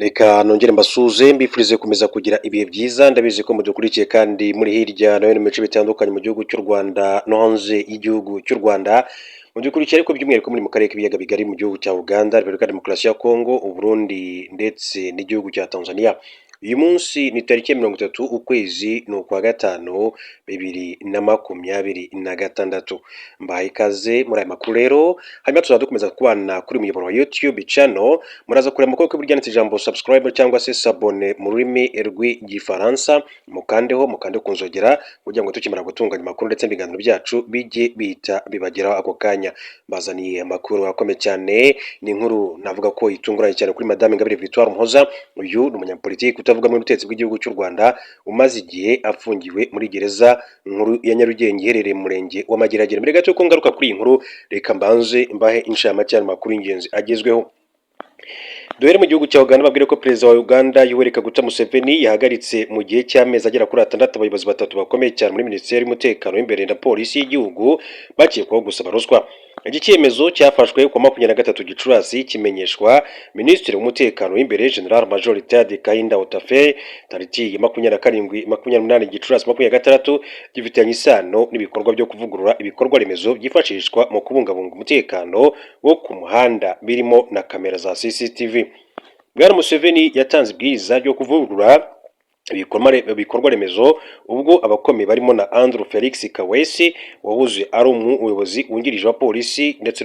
Reka nongere mbasuhuze, mbifurize gukomeza kugira ibihe byiza. Ndabizi ko mudukurikiye kandi muri hirya no hino mu bice bitandukanye mu gihugu cy'u Rwanda no hanze y'igihugu cy'u Rwanda. Mudukurikiye ariko by'umwihariko muri mu karere k'ibiyaga bigari, mu gihugu cya Uganda, Repubulika ya Demokarasi ya Kongo, Uburundi ndetse n'igihugu cya Tanzania. Uyu munsi ni tariki ya 30, ukwezi ni ukwa gatanu, 2026. Mbahaye ikaze muri aya makuru rero. Hanyuma tuzaba dukomeza kubana kuri muyoboro wa YouTube channel. Muraza kureba mu kuboko kw'iburyo handitse ijambo subscribe cyangwa se s'abonner mu rurimi rw'Igifaransa. Mukandeho, mukande ku nzogera kugira ngo tukimara gutunganya amakuru ndetse n'ibiganiro byacu bijye bihita bibageraho ako kanya. Mbazaniye amakuru akomeye cyane. Ni inkuru navuga ko itunguranye cyane kuri Madame Ingabire Victoire Umuhoza. Uyu ni umunyapolitiki utavuga mu butegetsi bw'igihugu cy'u Rwanda, umaze igihe afungiwe muri gereza nkuru ya Nyarugenge iherereye mu murenge wa Mageragere. Mbere gato yuko ngaruka kuri iyi nkuru, reka mbanze mbahe inshamake y'amakuru y'ingenzi agezweho. Duhere mu gihugu cya Uganda, babwire ko perezida wa Uganda Yoweri Kaguta Museveni yahagaritse mu gihe cy'amezi agera kuri 6 abayobozi batatu bakomeye cyane muri Minisiteri y'Umutekano w'imbere na Polisi y'igihugu bakekwaho gusaba ruswa. Iki cyemezo cyafashwe ku wa 23 Gicurasi, kimenyeshwa Minisitiri w'Umutekano w'imbere, General Major Retired Kahinda Otafiire, tariki ya 27, 28 Gicurasi 26. Gifitanye isano n'ibikorwa byo kuvugurura ibikorwa remezo byifashishwa mu kubungabunga umutekano wo ku muhanda, birimo na kamera za CCTV. Bwana Museveni yatanze ibwiriza ryo kuvugurura ibikorwa remezo ubwo abakomeye barimo na Andrew Felix Kaweesi wahoze ari umuyobozi wungirije wa polisi ndetse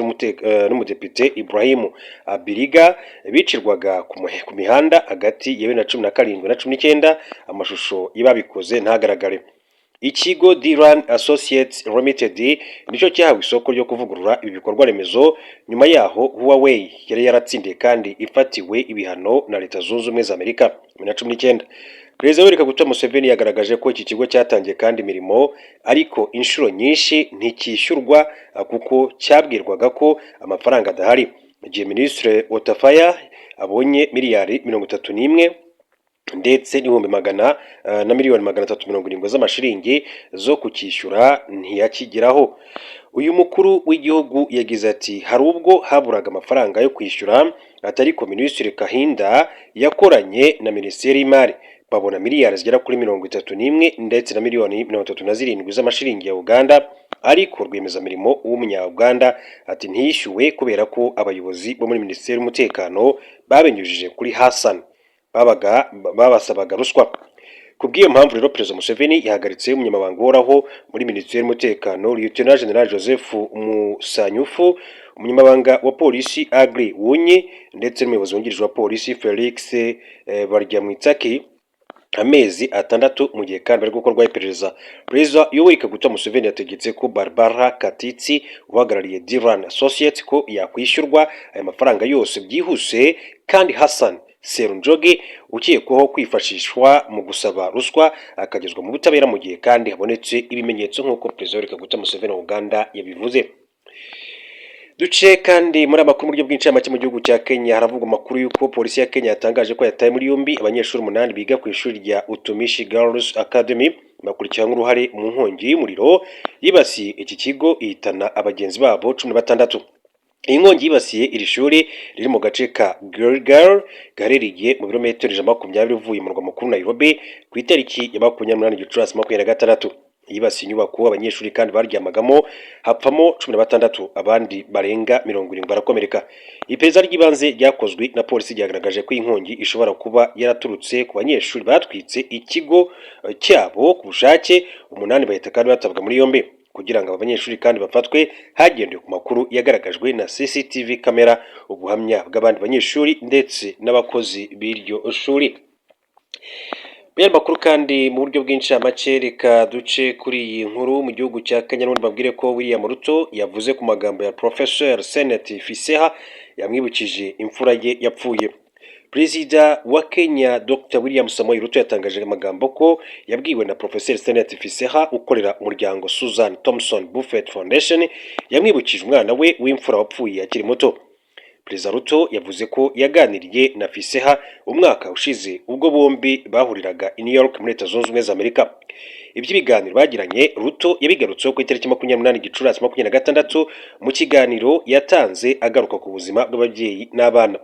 n'umudepite Ibrahim Abiriga bicirwaga ku mihanda hagati ya 2017 na 19, amashusho y'ababikoze ntagaragare. Ikigo Diran Associates Limited nicyo cyahawe isoko ryo kuvugurura ibi bikorwa remezo, nyuma yaho Huawei yari yaratsindiye kandi ifatiwe ibihano na Leta Zunze Ubumwe za Amerika 2019. Perezida Yoweri Kaguta Museveni yagaragaje ko iki kigo cyatangiye kandi imirimo, ariko inshuro nyinshi ntikishyurwa kuko cyabwirwaga ko amafaranga adahari. Igihe Minisitiri Otafiire abonye miliyari 31 ndetse n'ibihumbi magana na miliyoni 370 z'amashiringi zo kucyishyura, ntiyakigeraho. Uyu mukuru w'igihugu yagize ati: "Hari ubwo haburaga amafaranga yo kwishyura, ariko Minisitiri Kahinda yakoranye na Minisiteri y'Imari, babona miliyari zigera kuri 31 ndetse na miliyoni 37 z'amashiringi ya Uganda, ariko rwiyemezamirimo w'umunya-Uganda ati ntiyishyuwe kubera ko abayobozi bo muri Minisiteri y'Umutekano babinyujije kuri Hassan babaga babasabaga ruswa." Ku bw'iyo mpamvu rero, Perezida Museveni yahagaritse umunyamabanga uhoraho muri Minisiteri y'Umutekano, Lieutenant General Joseph Musanyufu, umunyamabanga wa polisi Aggrey Wunyi ndetse n'umuyobozi wungirije wa polisi Felix Baryamwitsaki amezi 6, mu gihe kandi bari gukorwaho iperereza. Perezida Yoweri Kaguta Museveni yategetse ko Barbara Katitsi uhagarariye Diran Associates ko yakwishyurwa aya mafaranga yose byihuse, kandi Hassan Serunjogi ukekwaho kwifashishwa mu gusaba ruswa akagezwa mu butabera mu gihe kandi habonetse ibimenyetso, nk'uko Perezida Yoweri Kaguta Museveni wa Uganda yabivuze. Duce kandi muri amakuru mu buryo bw'incamake. Mu gihugu cya Kenya haravugwa amakuru y'uko polisi ya Kenya yatangaje ko yataye muri yombi abanyeshuri umunani biga ku ishuri rya Utumishi Girls Academy, bakurikiranyweho uruhare mu nkongi y'umuriro yibasiye iki kigo ihitana abagenzi babo 16. Iyi nkongi yibasiye iri shuri riri mu gace ka Gilgil gaherereye mu birometero 120 uvuye mu murwa mukuru Nairobi, ku itariki ya 28 Gicurasi 26. Yibasiye inyubako abanyeshuri kandi baryamagamo, hapfamo 16, abandi barenga 70 barakomereka. Iperereza ry'ibanze ryakozwe na polisi ryagaragaje ko iyi nkongi ishobora kuba yaraturutse ku banyeshuri batwitse ikigo cyabo ku bushake. Umunani bahita kandi batabwa muri yombi. Kugira ngo aba banyeshuri kandi bafatwe, hagendewe ku makuru yagaragajwe na CCTV kamera, ubuhamya bw'abandi banyeshuri ndetse n'abakozi b'iryo shuri. Mu yandi makuru kandi mu buryo bw'incamake, reka duce kuri iyi nkuru mu gihugu cya Kenya n'ubundi, babwire ko William Ruto yavuze ku magambo ya Professor Senate Fiseha yamwibukije imfura ye yapfuye. Perezida wa Kenya Dr William Samoei Ruto yatangaje amagambo ko yabwiwe na Professor Senate Fiseha ukorera umuryango Susan Thompson Buffett Foundation, yamwibukije umwana we w'imfura wapfuye akiri muto. Perezida Ruto yavuze ko yaganiriye na Fiseha umwaka ushize ubwo bombi bahuriraga i New York muri Leta Zunze Ubumwe za Amerika. Iby'ibiganiro bagiranye, Ruto yabigarutseho ku itariki 28 Gicurasi 26 mu kiganiro yatanze agaruka ku buzima bw'ababyeyi n'abana.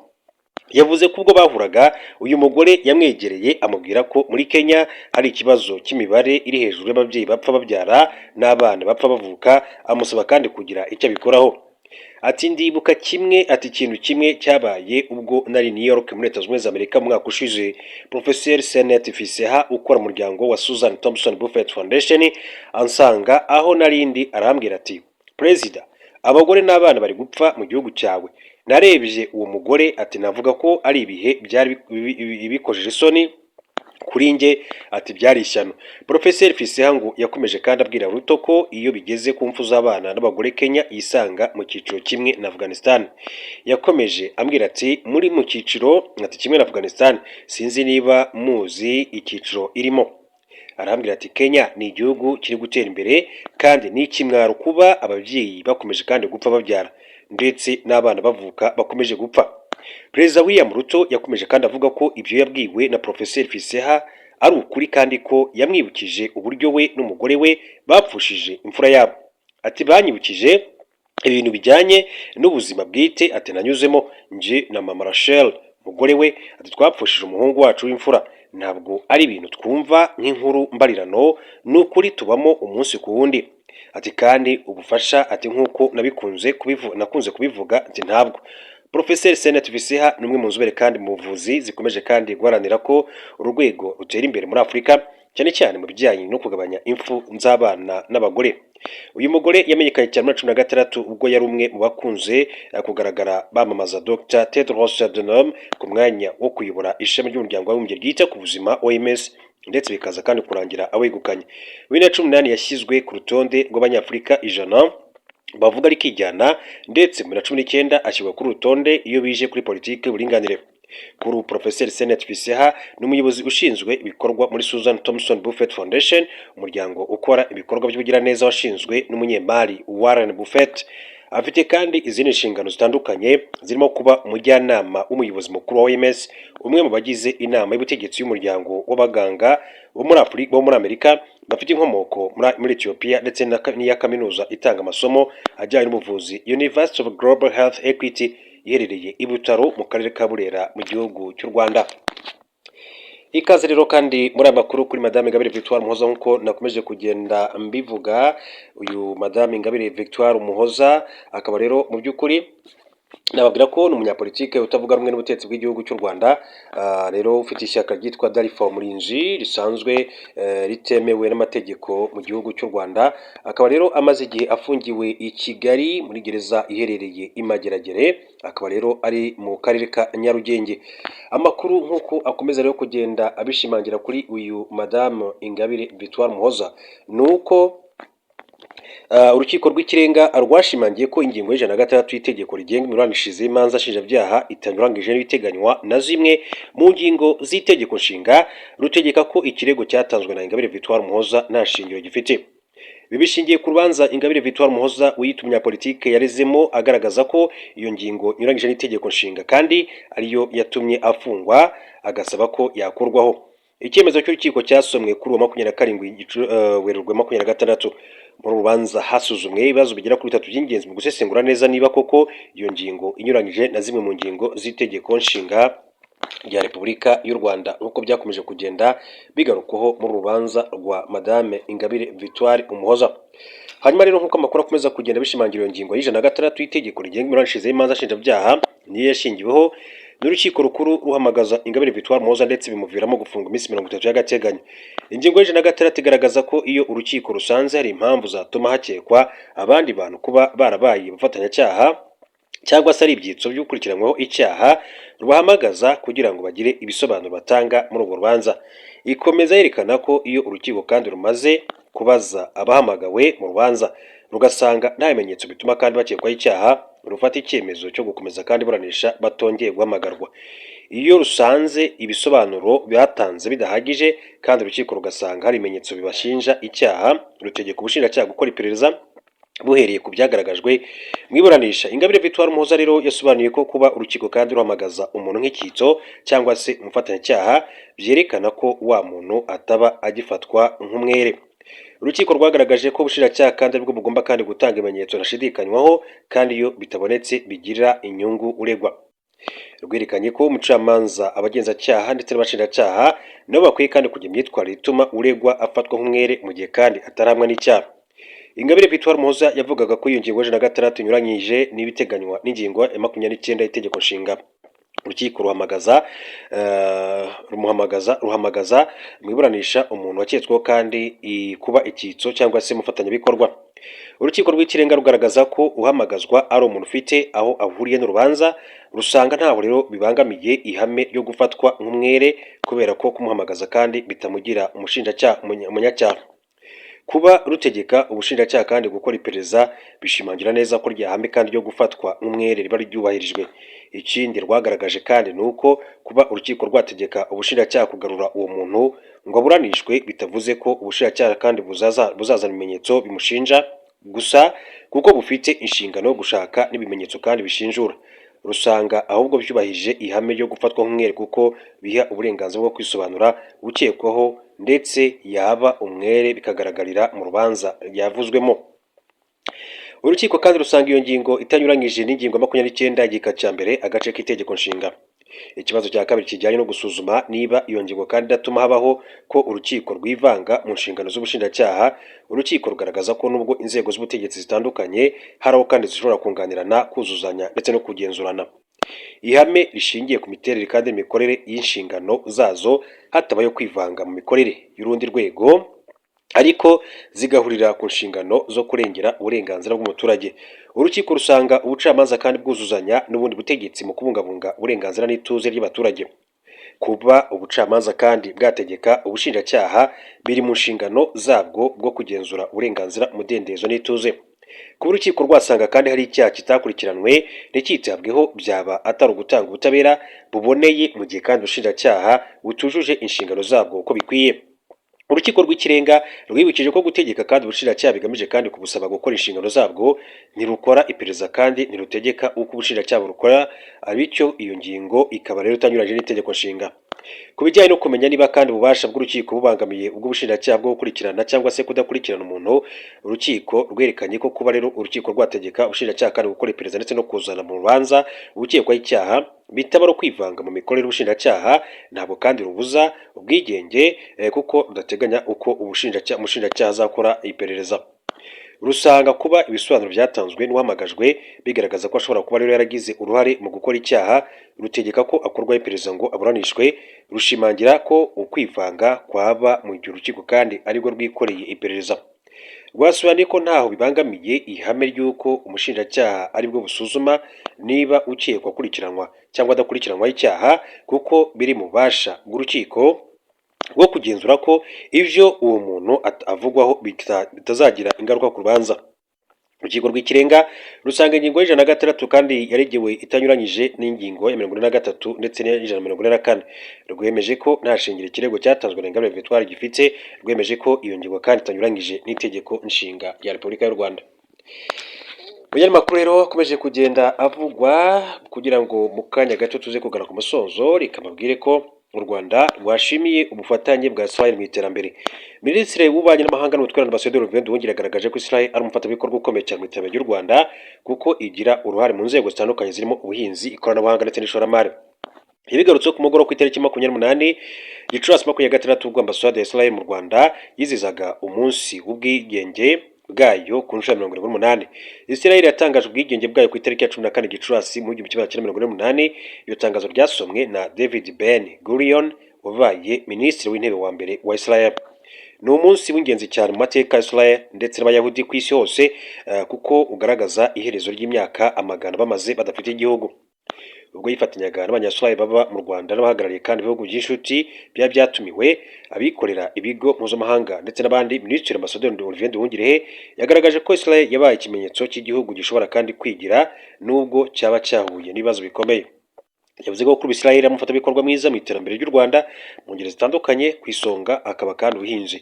Yavuze ko ubwo bahuraga, uyu mugore yamwegereye amubwira ko muri Kenya hari ikibazo cy'imibare iri hejuru y'ababyeyi bapfa babyara n'abana bapfa bavuka, amusaba kandi kugira icyo abikoraho. Ati: "Ndibuka kimwe", ati: "Ikintu kimwe cyabaye ubwo nari New York muri Leta Zunze Ubumwe za Amerika mu mwaka ushize. Professeur Senait Fisseha ukora umuryango wa Susan Thompson Buffett Foundation ansanga aho narindi, arambwira ati: 'Perezida, abagore n'abana bari gupfa mu gihugu cyawe.' Narebye uwo mugore", ati: "Navuga ko ari ibihe byari bikojeje isoni kuri njye", ati: "Byari ishyano." Professeur Fisseha ngo yakomeje kandi abwira Ruto ko iyo bigeze ku mfu z'abana n'abagore, Kenya yisanga mu cyiciro kimwe na Afghanistan. Yakomeje ambwira ati: 'Muri mu cyiciro", ati, "kimwe na Afghanistan. Sinzi niba muzi icyiciro irimo.' Arambwira ati: 'Kenya ni igihugu kiri gutera imbere, kandi ni ikimwaro kuba ababyeyi bakomeje kandi gupfa babyara, ndetse n'abana bavuka bakomeje gupfa.'" Perezida William Ruto yakomeje kandi avuga ko ibyo yabwiwe na Professeur Fisseha ari ukuri, kandi ko yamwibukije uburyo we n'umugore we bapfushije imfura yabo. Ati: "Banyibukije ibintu bijyanye n'ubuzima bwite", ati: "Nanyuzemo nje na mama Rachel, umugore we", ati: "Twapfushije umuhungu wacu w'imfura. Ntabwo ari ibintu twumva nk'inkuru mbarirano, ni ukuri tubamo umunsi ku wundi." Ati: "Kandi ubufasha", ati: "nk'uko nabikunze kubivuga, nakunze kubivuga", ati: "Ntabwo." Professeur Senait Fisseha ni umwe mu nzobere kandi mu buvuzi zikomeje kandi guharanira ko urwego rutera imbere muri Afurika, cyane cyane mu bijyanye no kugabanya impfu z'abana n'abagore. Uyu mugore yamenyekanye cyane muri 16, ubwo yari umwe mu bakunze kugaragara bamamaza Dr Tedros Adhanom ku mwanya wo kuyobora ishami ry'Umuryango w'Abibumbye ryita ku buzima, OMS, ndetse bikaza kandi kurangira awegukanye. 2018 yashyizwe ku rutonde rw'Abanyafurika 100 bavuga rikijyana, ndetse muri 19 ashyirwa kuri urutonde iyo bije kuri politiki y'uburinganire. Kuri ubu Professeur Senait Fisseha ni umuyobozi ushinzwe ibikorwa muri Susan Thompson Buffett Foundation, umuryango ukora ibikorwa by'ubugiraneza washinzwe n'umunyemari Warren Buffett. Afite kandi izindi nshingano zitandukanye zirimo kuba umujyanama w'umuyobozi mukuru wa OMS, umwe mu bagize inama y'ubutegetsi y'umuryango w'abaganga bo muri Afurika, bo muri Amerika bafite inkomoko muri Ethiopia, ndetse n'iya kaminuza itanga amasomo ajyanye n'ubuvuzi, University of Global Health Equity, iherereye i Butaro mu karere ka Burera mu gihugu cy'u Rwanda. Ikaze rero kandi muri aya makuru kuri Madame Ingabire Victoire Umuhoza. Nk'uko nakomeje kugenda mbivuga, uyu Madame Ingabire Victoire Umuhoza akaba rero mu by'ukuri nababwira ko ni umunyapolitike utavuga rumwe n'ubutegetsi bw'igihugu cy'u Rwanda, rero ufite ishyaka ryitwa Dalfa Umurinzi risanzwe ritemewe n'amategeko mu gihugu cy'u Rwanda. Akaba rero amaze igihe afungiwe i Kigali muri gereza iherereye i Mageragere, akaba rero ari mu karere ka Nyarugenge. Amakuru nk'uko akomeza rero kugenda abishimangira kuri uyu Madamu Ingabire Victoire Umuhoza ni uko Urukiko rw'Ikirenga rwashimangiye ko ingingo ya 106 y'itegeko rigenga imiburanishirize y'imanza nshinjabyaha itanyuranyije n'ibiteganywa na zimwe mu ngingo z'Itegeko Nshinga, rutegeka ko ikirego cyatanzwe na Ingabire Victoire Umuhoza nta shingiro gifite. Ibi bishingiye ku rubanza Ingabire Victoire Umuhoza wiyita umunyapolitike yarezemo, agaragaza ko iyo ngingo inyuranyije n'itegeko nshinga kandi ariyo yatumye afungwa, agasaba ko yakurwaho. Icyemezo cy'urukiko cyasomwe kuri uwo 27 Werurwe 26. Muri uru rubanza hasuzumwe ibibazo bigera kuri bitatu by'ingenzi mu gusesengura neza niba koko iyo ngingo inyuranyije na zimwe mu ngingo z'Itegeko Nshinga rya Repubulika y'u Rwanda, nk'uko byakomeje kugenda bigarukwaho muri uru rubanza rwa Madame Ingabire Victoire Umuhoza. Hanyuma rero, nk'uko amakuru akomeza kugenda bishimangira, iyo ngingo ya 106 y'itegeko rigenga imiburanishirize y'imanza nshinjabyaha niyo yashingiweho n'Urukiko Rukuru ruhamagaza Ingabire Victoire Umuhoza, ndetse bimuviramo gufungwa iminsi 30 y'agateganyo. Ingingo ya 106 igaragaza ko iyo urukiko rusanze hari impamvu zatuma hakekwa abandi bantu kuba barabaye abafatanyacyaha cyangwa se ari ibyitso by'ukurikiranyweho icyaha, rubahamagaza kugira ngo bagire ibisobanuro batanga muri urwo rubanza. Ikomeza yerekana ko iyo urukiko kandi rumaze kubaza abahamagawe mu rubanza, rugasanga nta bimenyetso bituma kandi bakekwaho icyaha, rufata icyemezo cyo gukomeza kandi iburanisha batongeye guhamagarwa. Iyo rusanze ibisobanuro batanze bidahagije, kandi urukiko rugasanga hari ibimenyetso bibashinja icyaha, rutegeka ubushinjacyaha gukora iperereza buhereye ku byagaragajwe mu iburanisha. Ingabire Victoire Umuhoza rero yasobanuye ko kuba urukiko kandi ruhamagaza umuntu nk'icyitso cyangwa se umufatanyacyaha byerekana ko wa muntu ataba agifatwa nk'umwere. Urukiko rwagaragaje ko ubushinjacyaha kandi aribwo bugomba kandi gutanga ibimenyetso ntashidikanywaho, kandi iyo bitabonetse bigira inyungu uregwa. Rwerekanye ko umucamanza, abagenzacyaha ndetse n'abashinjacyaha nabo bakwiye kandi kugira imyitwarire ituma uregwa afatwa nk'umwere mu gihe kandi atarahamwa n'icyaha. Ingabire Victoire Umuhoza yavugaga ko iyo ngingo ya 106 inyuranyije n'ibiteganywa n'ingingo ya 29 y'Itegeko Nshinga. Urukiko ruhamagaza rumuhamagaza ruhamagaza mu iburanisha umuntu waketsweho kandi kuba icyitso cyangwa se umufatanyabikorwa. Urukiko rw'Ikirenga rugaragaza ko uhamagazwa ari umuntu ufite aho ahuriye n'urubanza. Rusanga ntaho rero bibangamiye ihame ryo gufatwa nk'umwere, kubera ko kumuhamagaza kandi bitamugira umushinjacyaha, umunyacyaha. Kuba rutegeka ubushinjacyaha kandi gukora iperereza bishimangira neza ko rya hame kandi ryo gufatwa nk'umwere riba ryubahirijwe. Ikindi rwagaragaje kandi ni uko kuba urukiko rwategeka ubushinjacyaha kugarura uwo muntu ngo aburanishwe bitavuze ko ubushinjacyaha kandi buzazana ibimenyetso bimushinja gusa, kuko bufite inshingano yo gushaka n'ibimenyetso kandi bishinjura. Rusanga ahubwo byubahirije ihame ryo gufatwa nk'umwere, kuko biha uburenganzira bwo kwisobanura ukekwaho, ndetse yaba umwere bikagaragarira mu rubanza yavuzwemo. Urukiko kandi rusanga iyo ngingo itanyuranyije n'ingingo 29 igika cya mbere agace k'Itegeko Nshinga. Ikibazo cya kabiri kijyanye no gusuzuma niba iyo ngingo kandi idatuma habaho ko urukiko rwivanga mu nshingano z'ubushinjacyaha. Urukiko rugaragaza ko nubwo inzego z'ubutegetsi zitandukanye, hari aho kandi zishobora kunganirana, kuzuzanya ndetse no kugenzurana. Ihame rishingiye ku miterere kandi n'imikorere y'inshingano zazo, hatabayeho kwivanga mu mikorere y'urundi rwego, ariko zigahurira ku nshingano zo kurengera uburenganzira bw'umuturage. Urukiko rusanga ubucamanza kandi bwuzuzanya n'ubundi butegetsi mu kubungabunga uburenganzira n'ituze ry'abaturage. Kuba ubucamanza kandi bwategeka ubushinjacyaha biri mu nshingano zabwo bwo kugenzura uburenganzira, umudendezo n'ituze. Kuba urukiko rwasanga kandi hari icyaha kitakurikiranwe nticyitabweho byaba atari ugutanga ubutabera buboneye mu gihe kandi ubushinjacyaha butujuje inshingano zabwo uko bikwiye. Urukiko rw'Ikirenga rwibukije ko gutegeka kandi ubushinjacyaha bigamije kandi kubusaba gukora inshingano zabwo. Ntirukora iperereza kandi ntirutegeka uko ubushinjacyaha burukora, bityo iyo ngingo ikaba rero itanyuranyije n'Itegeko Nshinga. Ku bijyanye no kumenya niba kandi ububasha bw'urukiko bubangamiye ubw'ubushinjacyaha bwo gukurikirana cyangwa se kudakurikirana umuntu, urukiko rwerekanye ko kuba rero urukiko rwategeka ubushinjacyaha kandi gukora iperereza ndetse no kuzana mu rubanza ukekwaho icyaha bitaba ari ukwivanga mu mikorere y'ubushinjacyaha. Ntabwo kandi rubuza ubwigenge kuko rudateganya uko umushinjacyaha azakora iperereza. Rusanga kuba ibisobanuro byatanzwe n'uwahamagajwe bigaragaza ko ashobora kuba rero yaragize uruhare mu gukora icyaha, rutegeka ko akorwaho iperereza ngo aburanishwe. Rushimangira ko ukwivanga kwaba mu gihe urukiko kandi arirwo rwikoreye iperereza. Rwasobanuye ko ntaho bibangamiye ihame ry'uko umushinjacyaha aribwo busuzuma niba ukekwa akurikiranwa cyangwa adakurikiranwaho icyaha, kuko biri mu bubasha bw'urukiko bwo kugenzura ko ibyo uwo muntu avugwaho bitazagira ingaruka ku rubanza. Urukiko rw'Ikirenga rusanga ingingo ya 106 kandi yaregewe itanyuranyije n'ingingo ya 43 ndetse n'iya 144. Rwemeje ko nta shingiro ikirego cyatanzwe na Ingabire Victoire gifite. Rwemeje ko iyo ngingo kandi itanyuranyije n'Itegeko Nshinga rya Repubulika y'u Rwanda. Mu yandi makuru rero akomeje kugenda avugwa, kugira ngo mu kanya gato tuze kugana ku musozo, reka mbabwire ko u Rwanda rwashimiye ubufatanye bwa Israel mu iterambere. Minisitiri w'Ububanyi n'Amahanga n'Ubutwererane, Ambasaderi Olivier Nduhungirehe, yagaragaje ko Israel ari umufatanyabikorwa ukomeye cyane mu iterambere ry'u Rwanda, kuko igira uruhare mu nzego zitandukanye zirimo ubuhinzi, ikoranabuhanga ndetse n'ishoramari. Ibigarutseho ku mugoroba ku itariki 28 Gicurasi 26, ubwo ambasade ya Israel mu Rwanda yizihizaga umunsi w'ubwigenge bwayo ku nshuro ya 78. Israel yatangaje ubwigenge bwayo ku itariki ya 14 Gicurasi mu 1948. Iryo tangazo ryasomwe na David Ben Gurion, wabaye minisitiri w'intebe wa mbere wa Israel. Ni umunsi w'ingenzi cyane mu mateka ya Israel ndetse n'Abayahudi ku isi hose, kuko ugaragaza iherezo ry'imyaka amagana bamaze badafite igihugu. Ubwo yifatanyaga n'Abanyasrael baba mu Rwanda n'abahagarariye kandi ibihugu by'inshuti byaba byatumiwe, abikorera, ibigo mpuzamahanga ndetse n'abandi, Minisitiri Ambasaderi Olivier Nduhungirehe yagaragaje ko Israel yabaye ikimenyetso cy'igihugu gishobora kandi kwigira nubwo cyaba cyahuye n'ibibazo bikomeye. Yavuze ko kuri Israel ari umufatanyabikorwa mwiza mu iterambere ry'u Rwanda mu ngeri zitandukanye, ku isonga akaba kandi ubuhinzi.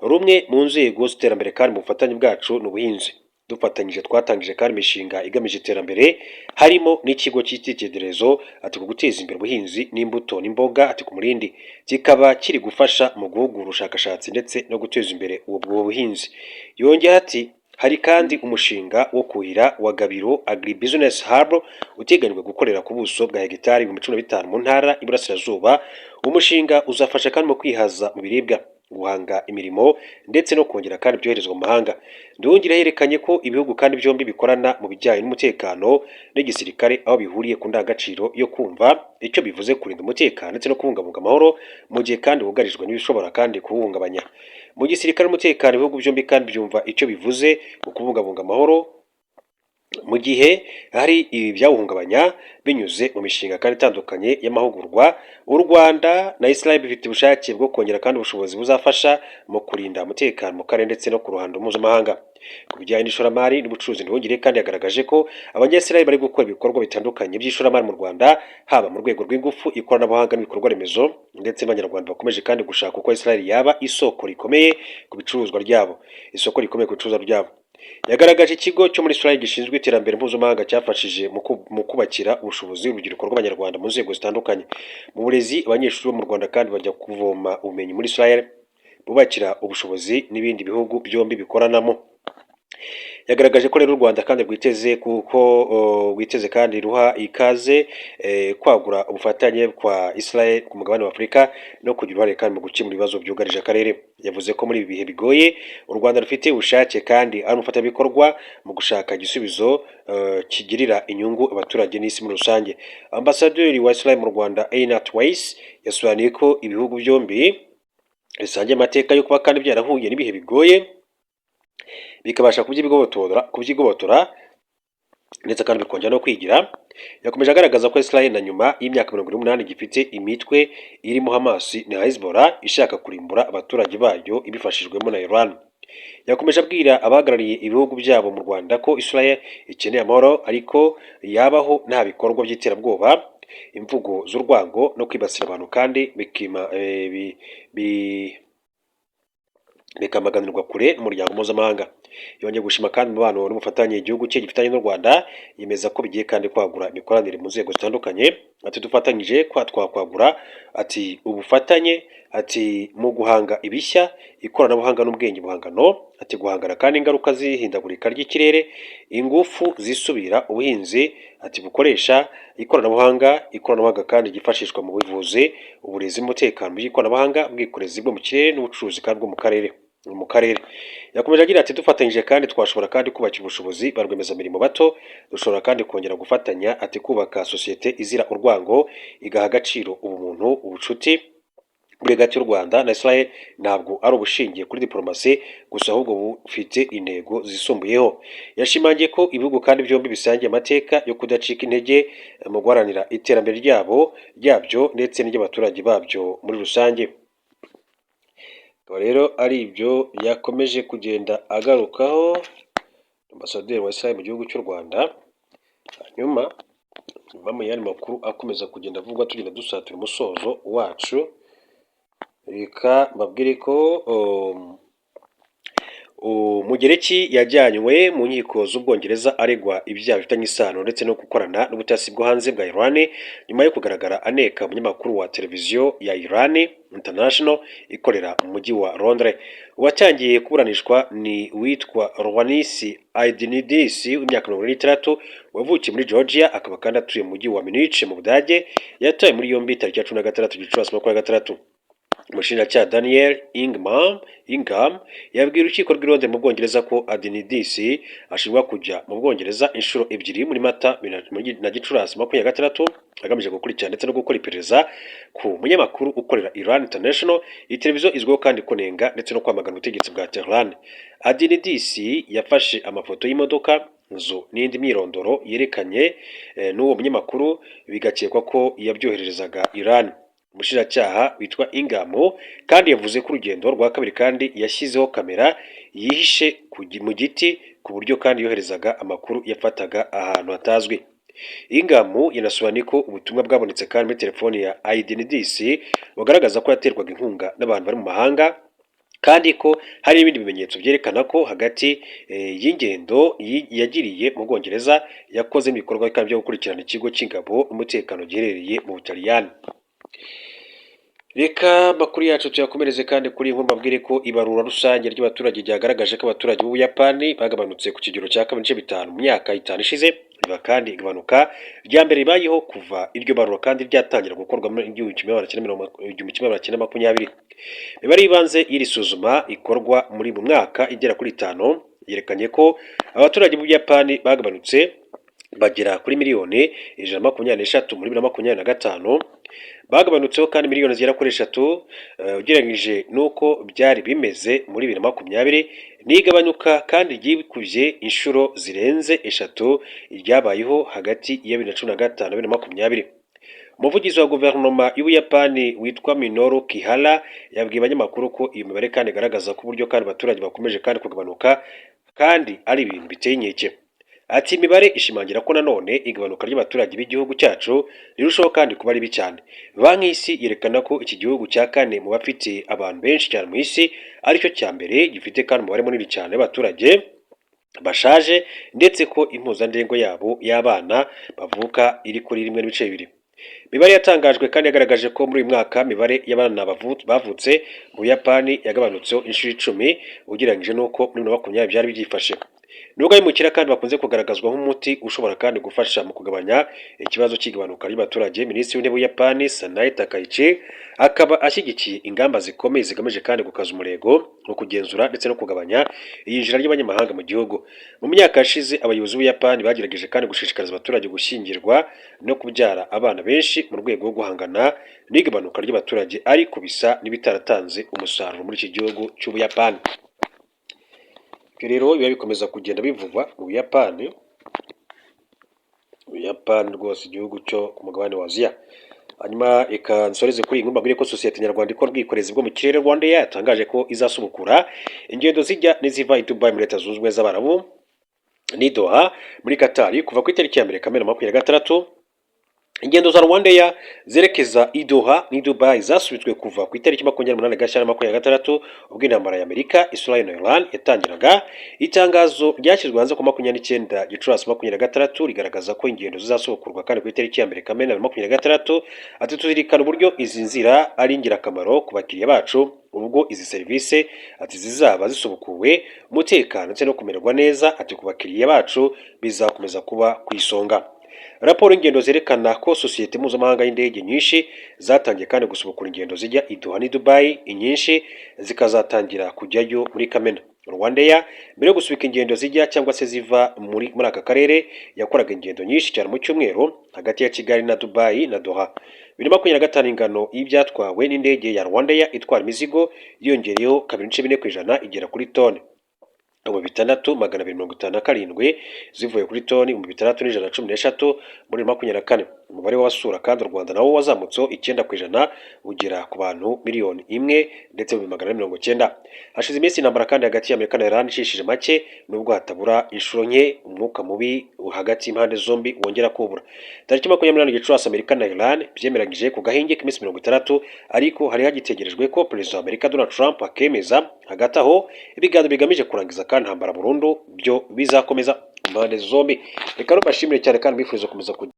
"Rumwe mu nzego z'iterambere kandi mu bufatanye bwacu ni ubuhinzi. Dufatanyije twatangije kandi imishinga igamije iterambere, harimo n'ikigo cy'icyitegererezo," ati, "ku guteza imbere ubuhinzi n'imbuto n'imboga," ati, "ku Murindi, kikaba kiri gufasha mu guhugura ubushakashatsi ndetse no guteza imbere ubwo buhinzi." Yongeyeho ati Hari kandi umushinga wo kuhira wa Gabiro Agribusiness Hub, uteganyijwe gukorera ku buso bwa hegitari 15,000 mu Ntara y'Iburasirazuba. Umushinga uzafasha kandi mu kwihaza mu biribwa, guhanga imirimo ndetse no kongera kandi ibyoherezwa mu mahanga. Nduhungirehe yerekanye ko ibihugu kandi byombi bikorana mu bijyanye n'umutekano n'igisirikare, aho bihuriye ku ndangagaciro yo kumva icyo bivuze kurinda umutekano ndetse no kubungabunga amahoro mu gihe kandi wugarijwe n'ibishobora kandi kuwuhungabanya. Mu gisirikare n'umutekano, ibihugu byombi kandi byumva icyo bivuze mu kubungabunga amahoro mu gihe hari ibyawuhungabanya, binyuze mu mishinga kandi itandukanye y'amahugurwa. U Rwanda na Israel bifite ubushake bwo kongera kandi ubushobozi buzafasha mu kurinda umutekano mu karere ndetse no ku ruhando mpuzamahanga. Ku bijyanye n'ishoramari n'ubucuruzi, Nduhungirehe kandi yagaragaje ko Abanyayisrael bari gukora ibikorwa bitandukanye by'ishoramari mu Rwanda, haba mu rwego rw'ingufu, ikoranabuhanga n'ibikorwa remezo, ndetse n'Abanyarwanda bakomeje kandi gushaka uko Israel yaba isoko rikomeye ku bicuruzwa ryabo, isoko rikomeye ku bicuruzwa byabo. Yagaragaje ikigo cyo muri Israel gishinzwe iterambere mpuzamahanga cyafashije mu kubakira ubushobozi urubyiruko rw'Abanyarwanda mu nzego zitandukanye. Mu burezi, abanyeshuri bo mu Rwanda kandi bajya kuvoma ubumenyi muri Israel bubakira ubushobozi n'ibindi bihugu byombi bikoranamo. Yagaragaje ko rero u Rwanda kandi rwiteze, kuko rwiteze kandi ruha ikaze kwagura ubufatanye kwa Israel ku mugabane wa Afurika no kugira uruhare kandi mu gukemura ibibazo byugarije akarere. Yavuze ko muri ibi bihe bigoye u Rwanda rufite ubushake kandi ari umufatanyabikorwa mu gushaka igisubizo kigirira inyungu abaturage n'isi muri rusange. Ambasaderi wa Israel mu Rwanda, Einat Weiss, yasobanuye ko ibihugu byombi bisangiye amateka yo kuba kandi byarahuye n'ibihe bigoye bikabasha kubyigobotora ndetse kandi bikongera no kwigira. Yakomeje agaragaza ko Israel na nyuma y'imyaka 78 gifite imitwe irimo Hamas na Hezbollah ishaka kurimbura abaturage bayo ibifashijwemo na Iran. Yakomeje abwira abahagarariye ibihugu byabo mu Rwanda ko Israel ikeneye amahoro, ariko yabaho nta bikorwa by'iterabwoba, imvugo z'urwango no kwibasira abantu, kandi bikamaganirwa kure n'umuryango mpuzamahanga. Yongeye gushima kandi umubano n'ubufatanye igihugu cye gifitanye n'u Rwanda, yemeza ko bigiye kandi kwagura imikoranire mu nzego zitandukanye. Ati: "Dufatanyije kwa twakwagura," ati, "ubufatanye," ati, "mu guhanga ibishya, ikoranabuhanga n'ubwenge buhangano," ati, "guhangana kandi ingaruka z'ihindagurika ry'ikirere, ingufu zisubira, ubuhinzi," ati, "bukoresha ikoranabuhanga, ikoranabuhanga kandi ryifashishwa mu buvuzi, uburezi n'umutekano by'ikoranabuhanga, ubwikorezi bwo mu kirere n'ubucuruzi kandi bwo mu karere." Yakomeje agira ati: "Dufatanyije kandi twashobora kandi kubakira ubushobozi ba rwiyemezamirimo bato, dushobora kandi kongera gufatanya," ati, "kubaka sosiyete izira urwango, igaha agaciro ubumuntu." Ubucuti buri hagati y'u Rwanda na Israel ntabwo ari ubushingiye kuri diplomasi gusa, ahubwo bufite intego zisumbuyeho. Yashimangiye ko ibihugu kandi byombi bisangiye amateka yo kudacika intege mu guharanira iterambere ryabyo ndetse n'iry'abaturage babyo muri rusange. Akaba rero ari ibyo yakomeje kugenda agarukaho ambasaderi wa Israel mu gihugu cy'u Rwanda. Hanyuma nyuma mu yandi makuru akomeza kugenda avugwa, tugenda dusatira umusozo wacu, reka mbabwire ko Umugereki yajyanywe mu nkiko z'Ubwongereza aregwa ibyaha bifitanye isano ndetse no gukorana n'ubutasi bwo hanze bwa Iran, nyuma yo kugaragara aneka umunyamakuru wa televiziyo ya Iran International ikorera mu mujyi wa Londres. Uwatangiye kuburanishwa ni uwitwa Ioannis Aidinidis w'imyaka 46, wavukiye muri Georgia, akaba kandi atuye mu mujyi wa Munich mu Budage. Yatawe muri yombi tariki ya 16 Gicurasi 26. Umushinjacyaha Daniel Ingham yabwiye urukiko rw'i Londres mu Bwongereza ko Aidinidis ashinjwa kujya mu Bwongereza inshuro ebyiri muri Mata na Gicurasi 26, agamije gukurikirana ndetse no gukora iperereza ku munyamakuru ukorera Iran International. Iyi televiziyo izwiho kandi kunenga ndetse no kwamagana ubutegetsi bwa Tehran. Aidinidis yafashe amafoto y'imodoka, nzu n'indi myirondoro yerekanye n'uwo munyamakuru, bigakekwa ko yabyohererezaga Iran. Umushinjacyaha witwa Ingham kandi yavuze ko urugendo rwa kabiri kandi yashyizeho kamera yihishe mu giti, ku buryo kandi yoherezaga amakuru yafataga ahantu hatazwi. Ingham yanasobanuye ko ubutumwa bwabonetse kandi muri telefoni ya Aidinidis bugaragaza ko yaterwaga inkunga n'abantu bari mu mahanga, kandi ko hari n'ibindi bimenyetso byerekana ko hagati y'ingendo yagiriye mu Bwongereza yakoze ibikorwa kandi byo gukurikirana ikigo cy'ingabo n'umutekano giherereye mu Butaliyani. Reka amakuru yacu tuyakomereze kandi kuri iyi nkuru, mbabwire ko ibarura rusange ry'abaturage ryagaragaje ko abaturage b'Ubuyapani bagabanutse ku kigero cya 2.5 mu myaka 5 ishize. Riba kandi igabanuka rya mbere ribayeho kuva iryo barura kandi ryatangira gukorwa muri 1920. Imibare y'ibanze y'iri suzuma ikorwa muri mu mwaka igera kuri 5 yerekanye ko abaturage b'Ubuyapani bagabanutse bagera kuri miliyoni 123 muri 2025. Bagabanutseho kandi miliyoni zigera kuri 3 ugereranyije n'uko byari bimeze muri 2020. Ni igabanyuka kandi ryikubye inshuro zirenze eshatu iryabayeho hagati ya 2015 na 2020. Umuvugizi wa guverinoma y'Ubuyapani witwa Minoru Kihara yabwiye abanyamakuru ko iyo mibare kandi igaragaza ko uburyo kandi abaturage bakomeje kandi kugabanuka kandi ari ibintu biteye inkeke. Ati: "Imibare ishimangira ko nanone igabanuka ry'abaturage b'igihugu cyacu rirushaho kandi kuba ribi cyane." Banki y'Isi yerekana ko iki gihugu cya kane mu bafite abantu benshi cyane mu isi aricyo cya mbere gifite kandi umubare munini cyane w'abaturage bashaje, ndetse ko impuzandengo yabo y'abana bavuka iri kuri 1.2. Imibare yatangajwe kandi yagaragaje ko muri uyu mwaka imibare y'abana bavutse mu Buyapani yagabanutseho inshuro 10 ugereranyije n'uko muri 2020 byari byifashe. Nubwo abimukira kandi bakunze kugaragazwa nk'umuti ushobora kandi gufasha mu kugabanya ikibazo cy'igabanuka ry'abaturage, Minisitiri w'Intebe w'Ubuyapani Sanae Takaichi akaba ashyigikiye ingamba zikomeye zigamije kandi gukaza umurego mu kugenzura ndetse no kugabanya iyinjira ry'abanyamahanga mu gihugu. Mu myaka yashize, abayobozi b'Ubuyapani bagerageje kandi gushishikariza abaturage gushyingirwa no kubyara abana benshi mu rwego rwo guhangana n'igabanuka ry'abaturage, ariko bisa n'ibitaratanze umusaruro muri iki gihugu cy'Ubuyapani. Ibyo rero biba bikomeza kugenda bivugwa mu Buyapani, Ubuyapani rwose, igihugu cyo ku mugabane wa Aziya. Hanyuma reka nsoreze kuri iyi nkuru, mbabwire ko sosiyete nyarwanda ikora ubwikorezi bwo mu kirere RwandAir yatangaje ko izasubukura ingendo zijya n'iziva i Dubai muri Leta Zunze Ubumwe z'Abarabu n'i Doha muri Qatar kuva ku itariki ya 1 Kamena 26. Ingendo za RwandAir zerekeza i Doha n'i Dubai zasubitswe kuva ku itariki 28 Gashyantare 26, ubwo intambara ya Amerika, Israel na Iran yatangiraga. Itangazo ryashyizwe hanze ku 29 Gicurasi 26 rigaragaza ko ingendo zizasubukurwa kandi ku itariki ya 1 Kamena 26. Ati: "Tuzirikana uburyo izi nzira ari ingirakamaro ku bakiriya bacu. Ubwo izi serivisi," ati, "zizaba zisubukuwe, umutekano ndetse no kumererwa neza," ati, "ku bakiriya bacu bizakomeza kuba ku isonga." Raporo y'ingendo zerekana ko sosiyete mpuzamahanga y'indege nyinshi zatangiye kandi gusubukura ingendo zijya i Doha n'i Dubai, inyinshi zikazatangira kujyayo muri Kamena. RwandAir mbere yo gusubika ingendo zijya cyangwa se ziva muri aka karere yakoraga ingendo nyinshi cyane mu cyumweru hagati ya Kigali na Dubai na Doha. 2025 ingano y'ibyatwawe n'indege ya RwandAir itwara imizigo yiyongereyeho 2.4% igera kuri toni 6257, zivuye kuri toni 6113 muri 24. Umubare w'abasura kandi u Rwanda nawo wazamutseho 9% ugera ku bantu miliyoni 1 ndetse 490,000. Hashize iminsi intambara kandi hagati ya Amerika na Iran icishije make, nubwo hatabura inshuro nke umwuka mubi hagati y'impande zombi wongera kubura. Tariki 28 Gicurasi, Amerika na Iran byemeranyije ku gahenge k'iminsi 60, ariko hari hagitegerejwe ko Perezida wa Amerika Donald Trump akemeza. Hagati aho, ibiganiro bigamije kurangiza kandi intambara burundu byo bizakomeza ku mpande zombi. Reka mbashimire cyane kandi mbifuriza gukomeza kugira